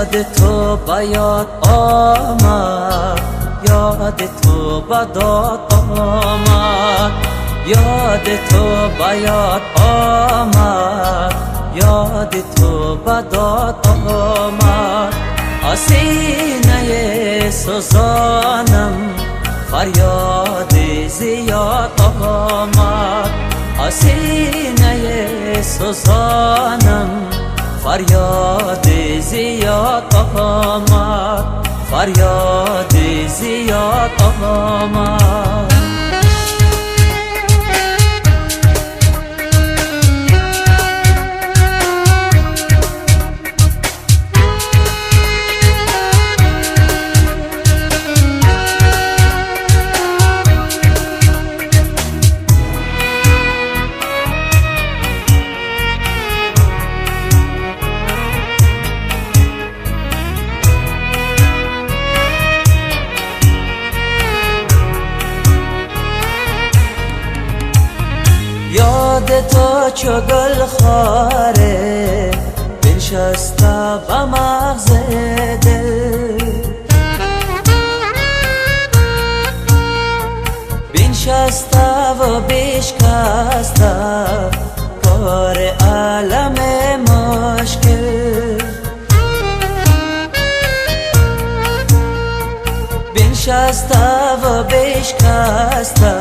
Ёди ту ба ёд омад, ёди ту ба дод омад, ёди ту ба ёд омад, ёди ту ба дод омад. Осинаи сӯзонам фарёди зиёд омад, осинаи сӯзонам фарёди зиёд омад, фарёди зиёд омад. Ёди ту чу гул хоре биншаста ба мағзи дил, биншаста ва бишкаста кори олами мушкил. Биншаста ва бишкаста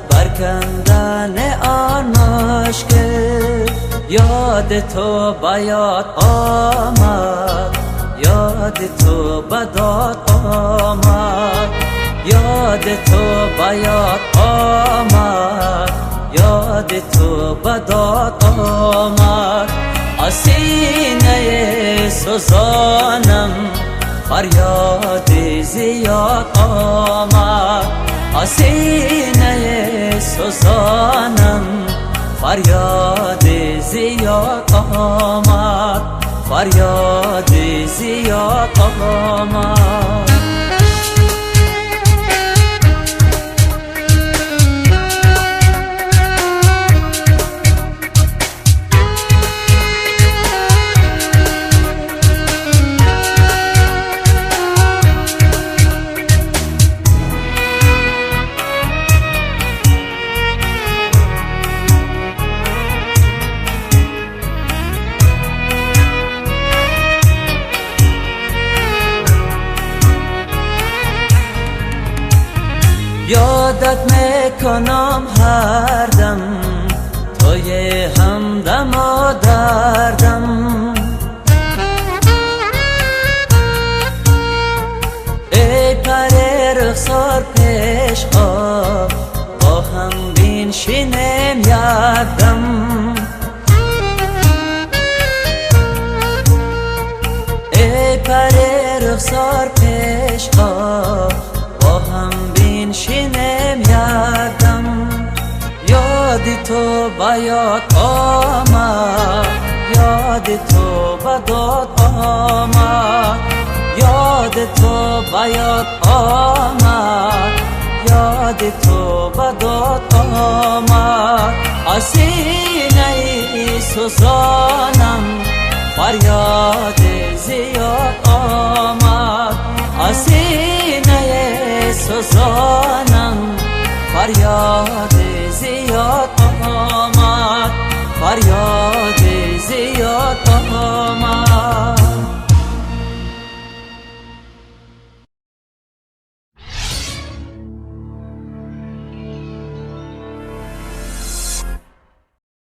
баркандани он мушкил. Ёди ту ба ёд омад, ёди ту ба дод омад, ёди ту ба ёд омад, ёди ту ба дод омад. Осинаи сӯзонам фарёди зиёд омад, осинаи сӯзонам фарёди зиёд омад, фарёди зиёд омад. Ёдат мекунам ҳардам, туи ҳамдаму дардам. Эй пари рухсор пеш о, бо ҳам биншинем якдам. Эй пари рухсор пеш о, бо ҳам биншинем якдам. Ёди ту ба ёд омад, ёди ту ба дод омад, ёди ту ба ёд омад, ёди ту ба дод омад. Осинаи сӯзонам фарёди зиёд омад, осинаи сӯзонам фарёди